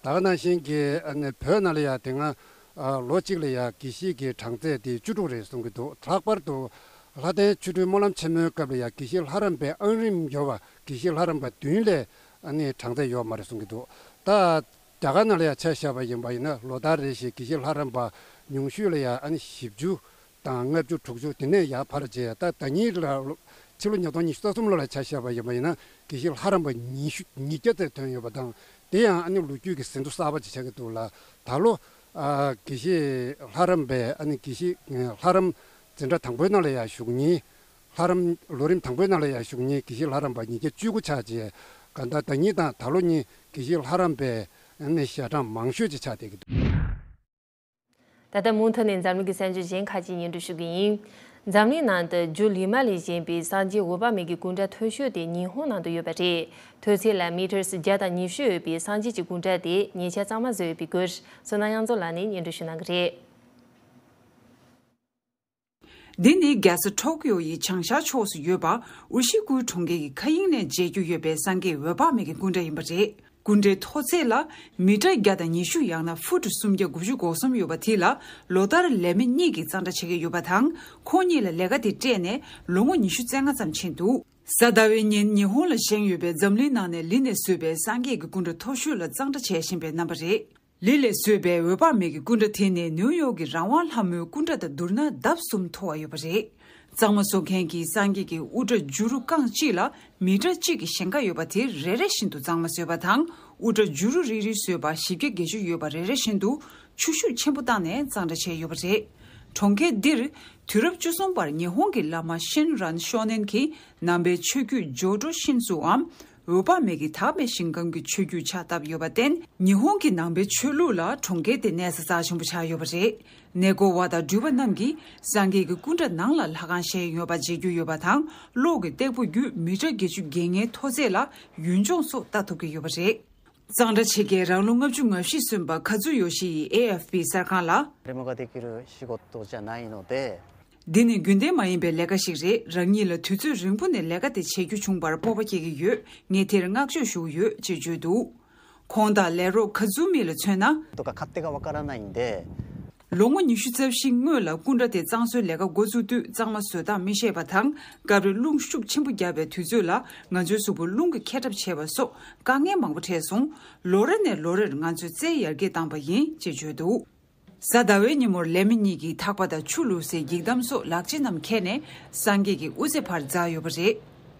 ད་ག་ནང་བཞིན་གྱི་ཨ་ནི་བོད་ནང་ལ་ཡང་དེ་སྔ་ཨ་ལོ་གཅིག་ལ་ཡང་དགེ་བཤེས་ཀྱི་གྲངས་ཚད་དེ་བཅུ་དྲུག་རེད་གསུང་གི་འདུག། ལྷག་པར་དུ་ལྷ་ལྡན་ཆོ་འཕྲུལ་སྨོན་ལམ་ཆེན་མོའི་སྐབས་ལ་ཡང་དགེ་བཤེས་ལྷ་རམས་པའི་ཨང་རིམ་ཡོད་པ་དགེ་བཤེས་ལྷ་རམས་པ་བདུན་ལས་ཨ་ནི་གྲངས་ཚད་ཡོད་མ་རེད་གསུང་གི་འདུག། ད་རྒྱ་གར་ནང་ལ་ཡང་ཆ་བཞག་པ་ཡིན་པ་ཡིན་ན་ལོ་ལྟར་རེ་བཞིན་དགེ་བཤེས་ལྷ་རམས་པ་ཉུང་ཤོས་ལ་ཡང་ཨ་ནི་བཞི་བཅུ་དང་ལྔ་བཅུ་དྲུག་ཅུ་དེ་ནས་ཡར་འཕར་བྱས། ད་ཟླ་ཉིན་ལ་ཕྱི་ལོ་ཉིས་སྟོང་ཉི་ཤུ་རྩ་གསུམ་ལོ་ལ་ཆ་བཞག་པ་ཡིན་པ་ཡིན་ན་དགེ་བཤེས་ལྷ་རམས་པ་ཉི་ཤུ་ཉིས་བརྒྱ་ཙམ་ཐོན་ཡོད་པ་དང་། དེ་ཡང་ཨ་ནི་ལོ་རྒྱུས་ཀྱི་ཟིན་ཐོ་གསར་པ་ཅིག་ཆགས་ཀྱི་འདུག་ལ། ད་ལོ་ཨ་དགེ་བཤེས་ལྷ་རམས་པའི་ཨ་ནི་དགེ་བཤེས་ལྷ་རམས་འཛིན་གྲྭ་དང་པོའི་ནང་ལ་ཡང་ཞུགས་མཁན། ལྷ་རམས་ལོ་རིམ་དང་པོའི་ནང་ལ་ཡང་ཞུགས་མཁན་དགེ་བཤེས་ལྷ་རམས་པ་ཉིས་བརྒྱ་བཅུ་དགུ་ཆགས་རྗེས། གང་ལྟར་ཟླ་ཉིན་དང་ད་ལོ་གཉིས་དགེ་བཤེས་ལྷ་རམས་པའི་ཨ་ནི་ཞལ་གྲངས་མང་ཤོས་ཅིག་ཆགས་བསྡད་ཀྱི་འདུག། ད་ལྟ་མུ་མཐུད་ནས་འཛམ་གླིང་གི་གསར་འགྱུར་གཞན་ཁག་ཅིག་སྙན་སྒྲོན་ཞུ་གི་ཡིན། འཛམ་གླིང་ནང་དུ་རྒྱུ་ལི་མ་ལས་བཞེངས་པའི་སངས་རྒྱས་འོད་དཔག་མེད་ཀྱི་སྐུ་འདྲ་མཐོ་ཤོས་དེ་ཉི་ཧོང་ནང་དུ་ཡོད་པ་རེད། མཐོ་ཚད་ལ་མི་ཊར་བརྒྱ་དང་ཉི་ཤུ་ཡོད་པའི་སངས་རྒྱས་ཀྱི་སྐུ་འདྲ་དེ་ཉེ་ཆར་གཙང་མ་བཟོས་ཡོད་པའི་སྐོར་བསོད་ནམས་དབྱངས་མཚོ་ལགས་ནས་སྙན་སྒྲོན་ཞུ་གནང་གི་རེད། འདི་ནི་རྒྱལ་ས་ཊོ་ཀིའོ་ཡི་བྱང་ཤར་ཕྱོགས་སུ་ཡོད་པ་ཨུ་ཤི་ཀུའུ་གྲོང་ཁྱེར་གྱི་མཁའ་དབྱིངས་ནས་མཇལ་རྒྱུ་ཡོད་པའི་སངས་རྒྱས་འོད་དཔག་མེད་ཀྱི་སྐུ་འདྲ་ཡིན་པ་རེད། སྐུ་འདྲའི་མཐོ་ཚད་ལ་མི་ཊར་བརྒྱ་དང་ཉི་ཤུ་ཡང་ན་ཧྥུ་ཊི་སུམ་བརྒྱ་དགུ་བཅུ་གོ་གསུམ་ཡོད་པ་དེ་ལ་ལོ་ལྟར་ལས་མི་གཉིས་ཀྱིས་གཙང་སྦྲ་བྱེད་ཀྱི་ཡོད་པ་དང་། ཁོང་གཉིས་ལ་ལས་ཀ་དེ་སྤྲད་ནས་ལོ་ངོ་ཉི་ཤུ་རྩ་ལྔ་ཙམ་ཕྱིན་འདུག། གཟའ་ཟླ་བའི་ཉིན་ཉི་ཧོང་ལ་བཞེངས་ཡོད་པའི་འཛམ་གླིང་ནང་ནས་ལི་ནས་བཟོས་པའི་སངས་རྒྱས་ཀྱི་སྐུ་འདྲ་མཐོ་ཤོས་ལ་གཙང་སྦྲ་བྱེད་བཞིན་པའི་རྣམ་པ་རེད། ལི་ལས་བཟོས་པའི་འོད་དཔག་མེད་ཀྱི་སྐུ་འདྲ་དེ་ནི་ནིའུ་ཡོག་གི་རང་དབང་ལྷ་མོའི་སྐུ་འདྲ་དང་བསྡུར་ན་ལྡབ་གསུམ་མཐོ་བ་ཡོད་པ་རེད། གཙང་མ་བཟོ་མཁན་གྱིས་སངས་རྒྱས་ཀྱི་དབུ་སྐྲ་བྱུ་རུ་རྐང་གཅིག་ལ་མི་ཊར་གཅིག་གི་ཞེང་ཁ་ཡོད་པ་དེ་རེ་རེ་བཞིན་དུ་གཙང་མ་བཟོས་པ་དང་། དབུ་སྐྲ་བྱུ་རུ་རིལ་རིལ་བཟོས་པ་བཞི་བརྒྱ་བརྒྱད་ཅུ་ཡོད་པ་རེ་རེ་བཞིན་དུ་ཆུ་ཤུགས་ཆེན་པོ་བཏང་ནས་གཙང་སྦྲ་བྱས་ཡོད་པ་རེད། གྲོང་ཁྱེར་འདིར་དུས་རབས་བཅུ་གསུམ་པར་ཉི་ཧོང་གི་བླ་མ་ཤིན་རན་ཤོ་ནན་གྱིས་ནང་པའི་ཆོས་བརྒྱུད་ཇོ་ཀྲོ་ཤིན་ཙུའམ། འོད་དཔག་མེད་ཀྱི་དག་པའི་ཞིང་ཁམས་ཀྱི་ཆོས་བརྒྱུད་ཕྱག་བཏབ་ཡོད་པར་བརྟེན། ཉི་ཧོང་གི་ནང་པའི་ཆོས་ལུགས་ལ་གྲོང་ཁྱེར་དེ་གནས་ས་རྩ་ཆེན་པོ་ཆགས་ཡོད་པ་རེད། གནས་སྐོར་བ་དང་འགྲུལ་པ་རྣམས་ཀྱིས་སངས་རྒྱས་ཀྱི་སྐུ་འདྲ་ནང་ལ་ལྷ་ཁང་བཞེངས་ཡོད་པ་མཇལ་རྒྱུ་ཡོད་པ་དང་། གློག་གི་སྟེགས་བུ་བརྒྱུད་མི་ཊར་བརྒྱད་ཅུ་བརྒལ་ངའི་མཐོ་ཚད་ལ་ཡུལ་ལྗོངས་སོགས་ལྟ་ཐུབ་ཀྱི་ཡོད་པ་རེད། གཙང་སྦྲ་བྱེད་མཁན་རང་ལོ་ལྔ་བཅུ་ང་བཞི་སོན་པ་ཁ་ཛུ་ཡོ་ཤི་ཡིས་ཨེ་ཨེཕ་པི་གསར་ཁང་ལ། 誰もができる仕事じゃないので། འདི་ནི་རྒྱུན་ལྡན་མ་ཡིན་པའི་ལས་ཀ་ཞིག་རེད། རང་ཉིད་ལ་དུས་ཚོད་རིང་པོ་ནས་ལས་ཀ་དེ་བྱེད་རྒྱུ་བྱུང་བར་སྤོབས་པ་སྐྱེ་གི་ཡོད། ངས་དེར་བསྔགས་བརྗོད་ཞུ་གི་ཡོད་ཅེས་བརྗོད་འདུག། ཁོང་དང་ལས་རོགས་ཁ་ཛུ་མི་ལ་མཚོན་ན། とか勝手がわからないんで། ལོ་ངོ་ཉི་ཤུ་རྩ་བཞི་སྔོན་ལ་སྐུ་འདྲ་དེ་གཙང་བཟོའི་ལས་ཀ་འགོ་བཙུགས་དུས་གཙང་མ་བཟོ་སྟངས་མི་ཤེས་པ་དང་། སྐབས་རེ་རླུང་ཤུགས་ཆེན་པོ་བརྒྱབ་པའི་དུས་ཚོད་ལ་ང་ཚོའི་གཟུགས་པོ་རླུང་གིས་འཁྱེར་གྲབས་བྱས་པ་སོགས་དཀའ་ངལ་མང་པོ་འཕྲད་སོང་། ལོ་རེ་ནས་ལོ་རེར་ང་ཚོས་རྩལ་ཡར་རྒྱས་བཏང་པ་ཡིན་ཅེས་བརྗོད་འདུག། གཟའ་ཟླ་བའི་ཉིན་མོར་ལས་མི་གཉིས་ཀྱིས་ཐག་པ་དང་ཆུ་བླུགས་སའི་འགྱིག་དམ་སོགས་ལག་ཆ་རྣམས་འཁྱེར་ནས་སངས་རྒྱས་ཀྱི་དབུ་རྩེ་བར་འཛེགས་ཡོད་པ་རེད།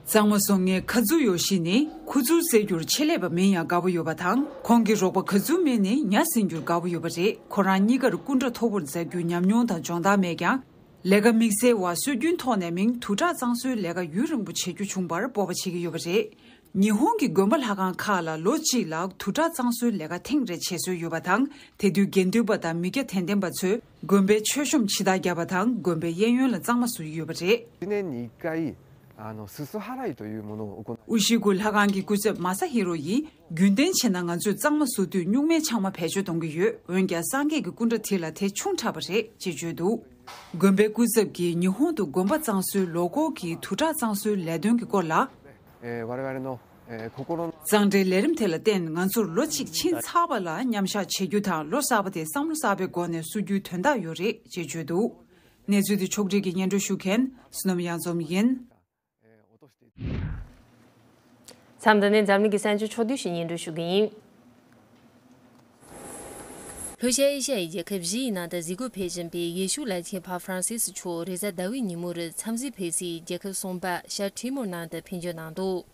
གཙང་མ་བཟོ་མཁན་ཁ་ཛུ་ཡོ་ཤི་ནི་ཁུ་ཚུར་རྩེ་རྒྱུར་ཆེད་ལས་པ་མིན་ཡང་དགའ་པོ་ཡོད་པ་དང་། ཁོང་གི་རོགས་པ་ཁ་ཛུ་མི་ནི་ཉ་ཟིན་རྒྱུར་དགའ་པོ་ཡོད་པ་རེད། ཁོ་རང་གཉིས་ཀར་སྐུ་འདྲ་མཐོ་པོར་འཛེགས་རྒྱུའི་ཉམས་མྱོང་དང་སྦྱོང་བརྡར་མེད་ཀྱང་། ལས་ཀ་དམིགས་བསལ་བ་སྲོལ་རྒྱུན་ཐོག་ནས་མིང་དུར་ཁྲག་གཙང་བཟོའི་ལས་ཀ་ཡུན་རིང་པོ་བྱེད་རྒྱུ་བྱུང་བར་སྤོབས་པ་བྱེད་ཀྱི་ཡོད་པ་རེད། ཉི་ཧོང་གི་དགོན་པ་ལྷ་ཁང་ཁག་ལ་ལོ་གཅིག་ལ་དུར་ཁྲག་གཙང་བཟོའི་ལས་ཀ་ཐེངས་རེ་བྱེད་སྲོལ་ཡོད་པ་དང་། དེ་དུས་དགེ་འདུན་པ་དང་མི་སྐྱ་དད་ལྡན་པ་ཚོས་དགོན་པའི་མཆོད་གཤོམ་ཕྱི་ཐག་བརྒྱབ་པ་དང་། དགོན་པའི་གཡས་གཡོན་ལ་གཙང་མ་བཟོ་ཡི་ཡོད་པ་རེད། 一年に一回、あの、すす払いというものを行う。 ཨུ་ཤི་ཀུ་ལྷ་ཁང་གི་སྐུ་ཚབ་མ་ས་ཧི་རོ་ཡིས་རྒྱུན་ལྡན་བྱས་ན་ང་ཚོས་གཙང་མ་བཟོ་དུས་སྨྱུག་མའི་ཆང་མ་བེད་སྤྱོད་གཏོང་གི་ཡོད། འོན་ཀྱང་སངས་རྒྱས་ཀྱི་སྐུ་འདྲ་དེ་ལ་དེ་ཆུང་དྲགས་པ་རེད་ཅེས་བརྗོད་འདུག། དགོན་པའི་སྐུ་ཚབ་ཀྱིས་ཉི་ཧོང་དུ་དགོན་པ་གཙང་བཟོའི་ལོ་འཁོར་གྱི་དུས་དྲག་གཙང་བཟོའི་ལས་དོན་གྱི་སྐོར་ལ། えー我々の、えー心の གཙང་སྦྲའི་ལས་རིམ་དེ་ལ་བརྟེན། ང་ཚོར་ལོ་གཅིག་ཕྱིན་ཚར་བ་ལ་མཉམ་བཞག་བྱེད་རྒྱུ་དང་། ལོ་གསར་པ་དེ་བསམ་བློ་གསར་པའི་སྒོ་ནས་བསུ་རྒྱུའི་དོན་དག་ཡོད་རེད་ཅེས་བརྗོད་འདུག། གནས་ཚུལ་དེ་ཕྱོགས་སྒྲིག་གིས་སྙན་སྒྲོན་ཞུ་མཁན་བསོད་ནམས་གཡང་འཛོམས་ཡིན། མཚམས་འདི་ནས་འཛམ་གླིང་གི་གསར་འགྱུར་ཕྱོགས་བསྡུས་ཤིག་སྙན་སྒྲོན་ཞུ་གི་ཡིན། ལྷོ་ཤར་ཨེ་ཤ་ཡའི་རྒྱལ་ཁབ་བཞི་ཡི་ནང་དུ་གཟིགས་སྐོར་ཕེབས་བཞིན་པའི་ཡེ་ཤུ་བླ་ཆེན་ཕ་ཧྥ་རན་སིས་མཆོག་རེས་གཟའ་ཟླ་བའི་ཉིན་མོར་འཚམས་གཟིགས་ཕེབས་སའི་རྒྱལ་ཁབ་གསུམ་པ་ཤར་ཊི་མོར་ནང་དུ་ཕེབས་འབྱོར་གནང་འདུག།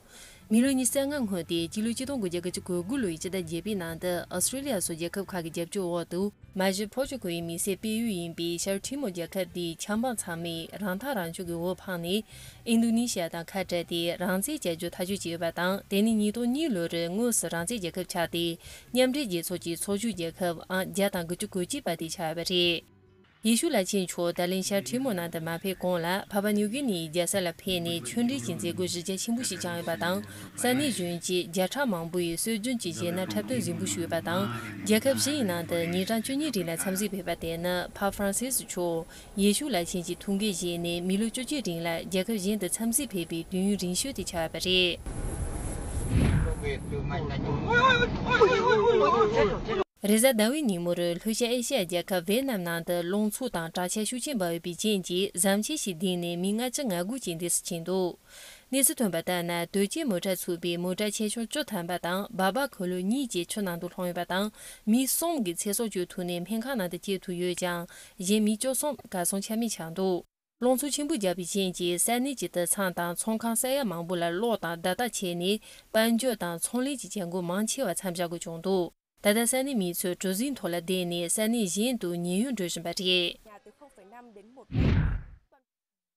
མི་ལོ་ཉི་ཤུ་རྩ་ལྔ་སྔོན་ཏེ་སྤྱི་ལོ་ཆིག་སྟོང་དགུ་བརྒྱ་དགུ་བཅུ་གོ་དགུ་ལོའི་ཕྱི་ཟླ་བརྒྱད་པའི་ནང་དུ་ཨོ་སི་ཀྲི་ལི་ཡ་སོགས་རྒྱལ་ཁབ་ཁག་གི་རྒྱབ་སྐྱོར་འོག་ཏུ། མ་གཞི་ཕོར་ཅུ་གལ་ཡི་མི་སེར་སྤེལ་ཡུལ་ཡིན་པའི་ཤར་ཊི་མོར་རྒྱལ་ཁབ་འདིའི་ཆབ་འབངས་ཚང་མས་རང་ཐག་རང་གཅོད་ཀྱི་འོས་འཕངས་ནས། ཨིན་རྡུ་ནི་ཤི་ཡ་དང་ཁ་བྲལ་ཏེ་རང་བཙན་བྱ་རྒྱུ་ཐག་གཅོད་བྱས་ཡོད་པ་དང་། དེ་ནི་ཉིས་སྟོང་གཉིས་ལོར་དངོས་སུ་རང་བཙན་རྒྱལ་ཁབ་ཆགས་ཏེ། མཉམ་འབྲེལ་རྒྱལ་ཚོགས་ཀྱི་ཚོགས་ཞུགས་རྒྱལ་ཁབ་ཨང་བརྒྱ་དང་དགུ་བཅུ་གོ་གཅིག་པ་དེ་ཆགས་ཡོད་པ་རེད། ཡེ་ཤུ་བླ་ཆེན་མཆོག་ད་ལན་ཤར་ཊི་མོར་ནང་དུ་མ་ཕེབས་གོང་ལ། ཕ་པ་ནིའུ་གི་ནིའི་རྒྱལ་ས་ལ་ཕེབས་ནས་ཆོས་འབྲེལ་གྱི་མཛད་སྒོ་གཞི་རྒྱ་ཆེན་པོ་ཞིག་བསྐྱངས་ཡོད་པ་དང་། ས་གནས་གཞོན་སྐྱེས་བརྒྱ་ཕྲག་མང་པོ་ཡིས་སྲོལ་རྒྱུན་གྱི་གཞས་སྣ་འཁྲབ་སྟོན་གཟིགས་འབུལ་ཞུས་ཡོད་པ་དང་། རྒྱལ་ཁབ་བཞི་ཡི་ནང་དུ་ཉིན་གྲངས་བཅུ་གཉིས་རིང་ལ་འཚམས་གཟིགས་ཕེབས་པ་དེ་ནི་ཕ་ཧྥ་རན་སིས་མཆོག་ཡེ་ཤུ་བླ་ཆེན་གྱི་ཐུགས་འགན་བཞེས་ནས་མི་ལོ་བཅུ་གཅིག་རིང་ལ་རྒྱལ་ཁབ་གཞན་དུ་འཚམས་གཟིགས་ཕེབས་པའི་དུས་ཡུན་རིང་ཤོས་དེ་ཆགས་ཡོད་པ་རེད། རེས་གཟའ་ཟླ་བའི་ཉིན་མོར་ལྷོ་ཤར་ཨེ་ཤ་ཡའི་རྒྱལ་ཁབ་ཝེ་ནམ་ནང་དུ་རླུང་འཚུབ་དང་དྲག་ཆར་ཤུགས་ཆེན་བབས་ཡོད་པའི་རྐྱེན་གྱིས། ཟམ་ཆས་ཤིག་ལྡིང་ནས་མི་ལྔ་བཅུ་ང་དགུ་ཅན་འདུས་སུ་ཕྱིན་འདུག། གནས་ཚུལ་ཐོན་པ་ལྟར་ན། དོས་སྐྱེལ་མོ་ཊ་ཚུད་པའི་མོ་ཊ་ཆེ་ཆུང་བཅུ་ཐམ་པ་དང་སྦག་སྦག་འཁོར་ལོ་གཉིས་བཅས་ཆུ་ནང་དུ་ལྷུང་ཡོད་པ་དང་། མི་གསུམ་གྱིས་ཚེ་སྲོག་གཅོད་ཐུབ་ནས་སྨན་ཁང་ནང་དུ་སྐྱེལ་ཐུབ་ཡོད་ཀྱང་། གཞན་མི་བཅུ་གསུམ་གར་སོང་ཆ་མེད་ཆགས་འདུག། རླུང་འཚུབ་ཆེན་པོ་བརྒྱབ་པའི་རྐྱེན་གྱིས་ས་གནས་ཀྱི་དུད་ཚང་དང་ཚོང་ཁང་ས་ཡ་མང་པོ་ལ་གློག་དང་བརྡ་རྟགས་ཆད་ནས། དཔལ་འབྱོར་དང་ཚོང་ལས་ཀྱི་བྱེད་སྒོ་མང་ཆེ་བ་མཚམས་བཞག་དགོས་བྱུང་འདུག། ད་ལྟ་ས་གནས་མི་ཚོས་གྲུ་གཟིངས་ཐོག་ལ་བསྡད་ནས་ས་གནས་གཞན་དུ་ཉེན་གཡོལ་འགྲོ་བཞིན་པ་རེད།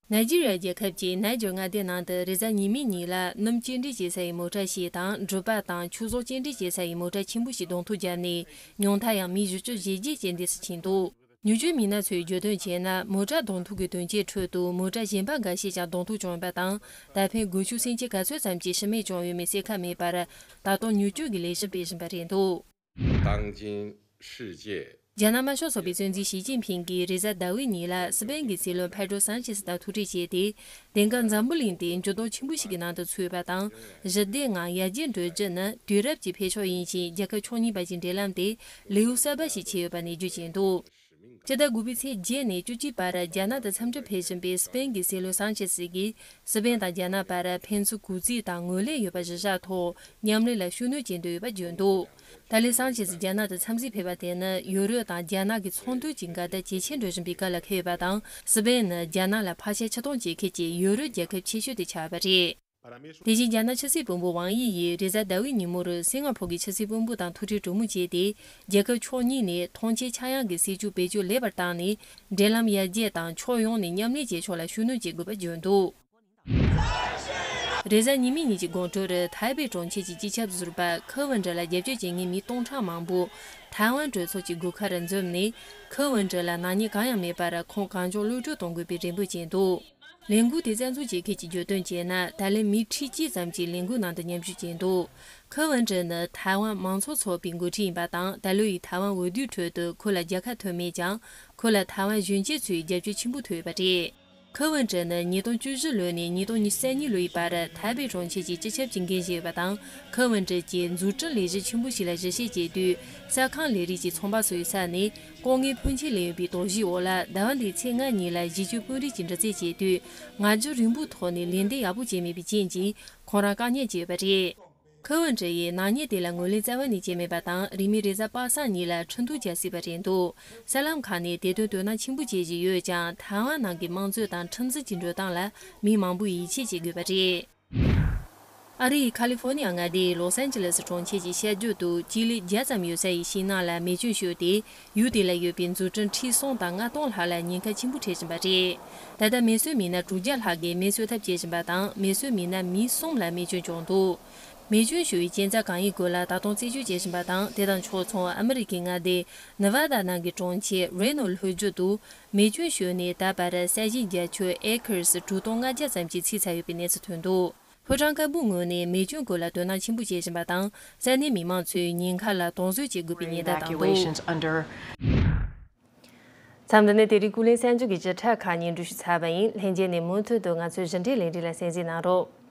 ནཱི་ཇི་རི་ཡ་རྒྱལ་ཁབ་ཀྱི་ནཱི་ཇར་མངའ་སྡེ་ནང་དུ་རེས་གཟའ་ཉི་མའི་ཉིན་ལ་སྣུམ་སྐྱེལ་འདྲེན་བྱེད་ས་ཡི་མོ་ཊ་ཞིག་དང་། འབྲུ་པ་དང་ཆུ་གསོག་སྐྱེལ་འདྲེན་བྱེད་ས་ཡི་མོ་ཊ་ཆེན་པོ་ཞིག་གདོང་ཐུག་བརྒྱབ་ནས། ཉུང་མཐའ་ཡང་མི་བཞི་བཅུ་ཞེ་བརྒྱད་ཅན་འདུས་སུ་ཕྱིན་འདུག། མྱུར་སྐྱོབ་མི་སྣ་ཚོས་བརྗོད་དོན་བྱས་ན། མོ་ཊ་གདོང་ཐུག་གི་དོན་རྐྱེན་ཁྲོད་དུ་མོ་ཊ་གཞན་པ་འགའ་ཤས་ཀྱང་གདོང་ཐུག་བྱུང་ཡོད་པ་དང་། ད་ཕན་དགུ་ཤུགས་སེམས་ཅན་ག་ཚོད་ཙམ་གྱི་ཤི་རྨས་བྱུང་ཡོད་མེད་གསལ་ཁ་མེད་པར། ད་དུང་མྱུར་སྐྱོབ་ཀྱི་ལས་གཞི་སྤེལ་བཞིན་པ་རེད་འདུག། 当今世界 རྒྱ་ནག་དམར་ཤོག་ཚོགས་པའི་གཙོ་འཛིན་ཞི་ཅིན་ཕིང་གིས་རེས་གཟའ་ཟླ་བའི་ཉིན་ལ་སི་པེན་གྱི་སྲིད་བློན་པེ་ཏྲོ་སཱན་ཆེ་སི་དང་ཐུག་འཕྲད་བྱས་ཏེ། དེང་སྐབས་འཛམ་བུ་གླིང་དེ་འགྱུར་ལྡོག་ཆེན་པོ་ཞིག་གི་ནང་དུ་ཚུད་ཡོད་པ་དང་། ཞི་བདེ་ངང་ཡར་རྒྱས་འགྲོ་རྒྱུ་ནི་དུས་རབས་ཀྱི་འཕེལ་ཕྱོགས་ཡིན་ཞིང་། རྒྱལ་ཁབ་ཕྱོགས་གཉིས་བར་གྱི་འབྲེལ་ལམ་དེ་ལེའུ་གསར་པ་ཞིག་ཕྱེ་ཡོད་པ་ནས་བརྗོད་ཀྱིན་འདུག། སྤྱི་ཟླ་དགུ་པའི་ཚེས་བརྒྱད་ནས་བཅུ་གཅིག་བར་རྒྱ་ནག་ཏུ་འཚམས་འདྲིར་ཕེབས་བཞིན་པའི་སི་པེན་གྱི་སྲིད་བློན་སཱན་ཆེ་སི་གིས། སི་པེན་དང་རྒྱ་ནག་བར་ཕན་ཚུན་གུས་བརྩི་དང་ངོས་ལེན་ཡོད་པ་གཞིར་བཞག་ཐོག་མཉམ་ལས་ལ་ཤུགས་སྣོན་བྱེད་འདོད་ཡོད་པ་བརྗོད་འདུག། ད་ལན་སཱན་ཆེ་སི་རྒྱ་ནག་ཏུ་འཚམས་གཟིགས་ཕེབས་པ་དེ་ནི་ཡུ་རོབ་དང་རྒྱ་ནག་གི་ཚོང་དོན་གྱི་འགལ་ཟླ་ཇེ་ཆེར་འགྲོ་བཞིན་པའི་སྐབས་ལ་འཁེལ་ཡོད་པ་དང་། སི་པེན་ནི་རྒྱ་ནག་ལ་ཕར་ཆེར་ཕྱིར་གཏོང་བྱེད་མཁན་གྱི་ཡུ་རོབ་རྒྱལ་ཁབ་ཆེ་ཤོས་དེ་ཆགས་ཡོད་པ་རེད། དེ་བཞིན་རྒྱ་ནག་ཕྱི་སྲིད་བློན་པོ་ཝང་དབྱི་ཡིས་རེས་གཟའ་ཟླ་བའི་ཉིན་མོར་སིང་ག་ཕོར་གྱི་ཕྱི་སྲིད་བློན་པོ་དང་ཐུག་འཕྲད་གྲོས་མོལ་བྱས་ཏེ། རྒྱལ་ཁབ་ཕྱོགས་གཉིས་ནས་ཐོངས་མཆན་ཆག་ཡང་གི་སྲིད་ཇུས་བེད་སྤྱོད་ལེགས་པར་བཏང་ནས། འབྲེལ་ལམ་ཡར་རྒྱས་དང་ཕྱོགས་ཡོངས་ནས་མཉམ་ལས་བྱེད་ཕྱོགས་ལ་ཤུགས་སྣོན་བྱེད་དགོས་པ་བརྗོད་འདུག། རེས་གཟའ་ཉི་མའི་ཉིན་གྱི་དགོང་དྲོར་ཐའེ་པེ་གྲོང་ཁྱེར་གྱི་སྤྱི་ཁྱབ་ཟུར་པ་ཁེ་ཝུན་ཀྲི་ལ་རྒྱབ་སྐྱོར་བྱེད་མཁན་མི་སྟོང་ཕྲག་མང་པོ་ཐའེ་ཝན་གྲོས་ཚོགས་ཀྱི་སྒོ་ཁར་འཛོམས་ནས། ཁེ་ཝུན་ཀྲི་ལ་ནག་ཉེས་གང་ཡང་མེད་པར་ཁོང་གང་མགྱོགས་གློད་བཀྲོལ་གཏོང་དགོས་པའི་རེ་འབོད་བྱས་འདུག། ལས་འགུལ་དེ་རྩ་འཛུགས་བྱེད་མཁན་གྱིས་བརྗོད་དོན་བྱས་ན། ད་ལན་མི་ཁྲི་གཅིག་ཙམ་གྱིས་ལས་འགུལ་ནང་དུ་མཉམ་ཞུགས་བྱས་འདུག། ཁེ་ཝུན་ཀྲི་ནི་ཐའེ་ཝན་མང་གཙོ་ཚོགས་པའི་འགོ་ཁྲིད་ཡིན་པ་དང་། ད་ལོ་ཡི་ཐའེ་ཝན་འོས་བསྡུའི་ཁྲོད་དུ་ཁོ་ལ་རྒྱལ་ཁ་ཐོབ་མེད་ཀྱང་། ཁོ་ལ་ཐའེ་ཝན་གཞོན་སྐྱེས་ཚོའི་རྒྱབ་སྐྱོར་ཆེན་པོ་ཐོབ་ཡོད་པ་རེད། ཁེ་ཝུན་ཀྲི་ནི་ཉིས་སྟོང་བཅུ་བཞི་ལོ་ནས་ཉིས་སྟོང་ཉི་ཤུ་རྩ་གཉིས་ལོའི་བར་ཐའེ་པེ་གྲོང་ཁྱེར་གྱི་སྤྱི་ཁྱབ་ཀྱི་འགན་བཞེས་ཡོད་པ་དང་། ཁེ་ཝུན་ཀྲི་གྱིས་འཛུགས་སྐྲུན་ལས་གཞི་ཆེན་པོ་ཞིག་ལ་གཞི་བྱས་བྱེད་དུས། གསར་ཁང་ལས་རིགས་ཀྱི་ཚོང་པ་ཚོའི་ས་ནས་ལྐོག་རྔན་ཕོན་ཆེ་ལེན་ཡོད་པའི་དོགས་གཞིའི་འོག་ལ། ཟླ་བ་འདིའི་ཚེས་ལྔ་ཉིན་ལ་གཞི་རྒྱུ་དཔོན་རིགས་ཀྱི་འདྲི་རྩད་བྱེད་དུས། ང་རྒྱལ་རིང་པོའི་ཐོག་ནས་ལན་འདེབས་ཡག་པོ་བྱས་མེད་པའི་རྐྱེན་གྱིས། ཁོང་རང་བཀག་ཉར་བྱས་ཡོད་པ་རེད། ཁེ་ཝུན་ཀྲི་ཡིས་ནག་ཉེས་དེ་ལ་ངོས་ལེན་རྩ་བ་ནས་བྱས་མེད་པ་དང་། རིང་མིན་རེས་གཟའ་པ་སངས་ཉིན་ལ་ཁྲིམས་གཏུག་བྱ་སྲིད་པ་རེད་འདུག། གསར་ལམ་ཁག་ནས་དེ་དོན་དོ་སྣང་ཆེན་པོ་བྱེད་བཞིན་ཡོད་ཀྱང་། ཐའེ་ཝན་ནང་གི་དམངས་གཙོ་དང་ཁྲིམས་འཛིན་གྱི་འགྲོ་སྟངས་ལ་མི་མང་པོས་ཡིད་ཆེས་བྱེད་དགོས་པ་རེད། ཨ་རི་ཡི་ཁ་ལི་ཧྥོ་ནི་ཡ་མངའ་སྡེའི་ལོས་ཨན་ཇི་ལེས་གྲོང་ཁྱེར་གྱི་ཤར་རྒྱུད་དུ་སྤྱི་ལེ་བརྒྱ་ཙམ་ཡོད་ས་ཡི་ཤིང་ནགས་ལ་མེ་སྐྱོན་ཤོར་ཏེ། ཡུལ་དེ་ལ་ཡོད་པའི་འཛུགས་སྐྲུན་ཁྲི་གསུམ་དང་ལྔ་སྟོང་ལྷག་ལ་ཉེན་ཁ་ཆེན་པོ་འཕྲད་བཞིན་པ་རེད། ད་ལྟ་མེ་གསོད་མི་སྣ་དྲུག་བརྒྱ་ལྷག་གིས་མེ་གསོད་ཐབས་བྱེད་བཞིན་པ་དང་། མེ་གསོད་མི་སྣ་མི་གསུམ་ལ་རྨས་སྐྱོན་བྱུང་འདུག། མེ་སྐྱོན་ཤོར་བའི་རྐྱེན་རྩ་གང་ཡིན་སྐོར་ལ་ད་དུང་རྩད་གཅོད་བྱེད་བཞིན་པ་དང་། དེ་དང་ཕྱོགས་མཚུངས་ཨ་མི་རི་ཀའི་མངའ་སྡེ་ནི་ཝ་ད་ནང་གི་གྲོང་ཁྱེར་རེ་ནོ་ལྷོ་རྒྱུད་དུ་མེ་སྐྱོན་ཤོར་ནས་ད་བར་ས་ཞིང་བརྒྱ་ཁྱོན་ཨེ་ཁར་སི་དྲུག་སྟོང་ལྔ་བརྒྱ་ཙམ་གྱིས་ཚིག་ཚར་ཡོད་པའི་གནས་ཚུལ་ཐོན་འདུག། ཕོ་བྲང་དཀར་པོའི་ངོས་ནས་མེ་སྐྱོན་སྐོར་ལ་དོ་སྣང་ཆེན་པོ་བྱེད་བཞིན་པ་དང་། ས་གནས་མི་མང་ཚོས་ཉེན་ཁ་ལ་དོགས་ཟོན་བྱེད་དགོས་པའི་ཉེན་བརྡ་བཏང་འདུག། Evacuations under མཚམས་འདི་ནས་དེ་རིང་ཀུན་གླེང་གསར་འགྱུར་གྱི་བརྒྱུད་བསྒྲགས་ཁག་སྙན་སྒྲོན་ཞུས་ཚར་བ་ཡིན། ལྷན་རྒྱས་ནས་མུ་མཐུད་དུ་ང་ཚོའི་བརྒྱུད་འབྲེལ་ལས་རིམ་ལ་གསན་གཟིགས་གནང་རོགས།